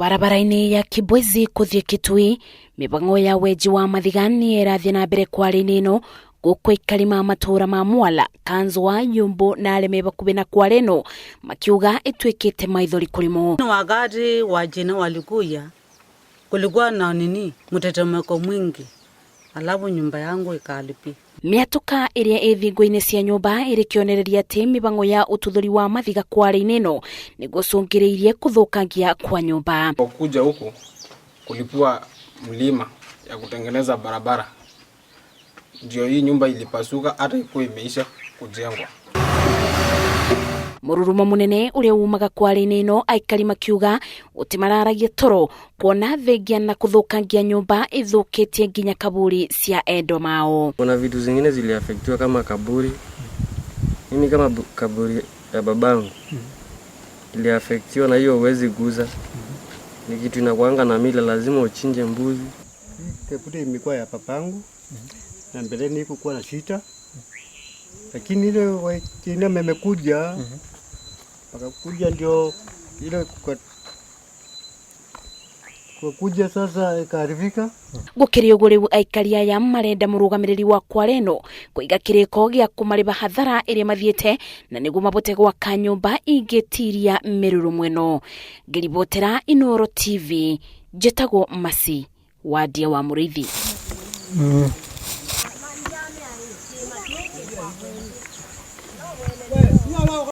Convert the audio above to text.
Barabara-inĩ ya Kibwezi kũthiĩ Kitui, mĩhang'o ya wenji wa mathiga nĩ ĩrathiĩ na mbere kware-inĩ ĩno, gũkũ aikari ma matũũra ma Mwala, Kanzwa, Yumbu na arĩa me bakuhĩ na kware ĩno makiuga ĩtuĩkĩte maithori kũrĩ mo. Wakati wachina walikuya kulikuwa na nini mtetemeko mwingi, alafu nyumba yangu ikaharibika. Mĩatũka ĩrĩa ĩ thingo-inĩ cia nyũmba ĩrĩ kĩonereria atĩ mĩhang'o ya ũtuthũri wa mathiga kware-inĩ ĩno nĩgũcũngĩrĩirie kũthũkangia kwa nyũmba. Kuja huku kulipua mlima ya kutengeneza barabara, ndio hii nyumba ilipasuka, hata ikuwa imeisha kujengwa. Mũrurumo mũnene ũrĩa umaga kware-inĩ ĩno, aikari makiuga ũtimararagia toro kuona thengia na kũthũkangia nyũmba ĩthũkĩtie nginya kaburi cia endwa mao. Kuna vitu zingine ziliafektiwa kama kaburi. Mimi kama kaburi ya babangu iliafektiwa na hiyo, huwezi guza. Ni kitu inakuanga na mila, lazima uchinje mbuzi. Kaburi imekuwa ya babangu na mbeleni ikukuwa na shida, lakini ile wachina memekuja wakakuja ndio ile kwa kuja sasa ikaharibika. Gũkĩrĩ ũguo, rĩu aikari aya marenda mũrũgamĩrĩri wa kware ĩno kũiga kĩrĩko gĩa kũmarĩba hathara ĩrĩa mathiĩte na nĩguo mabote gwaka nyũmba ingĩtiria mĩrurumo ĩno. Ngĩribotera Inooro TV, njĩtagwo Masi Wadia wa Mũrĩithi.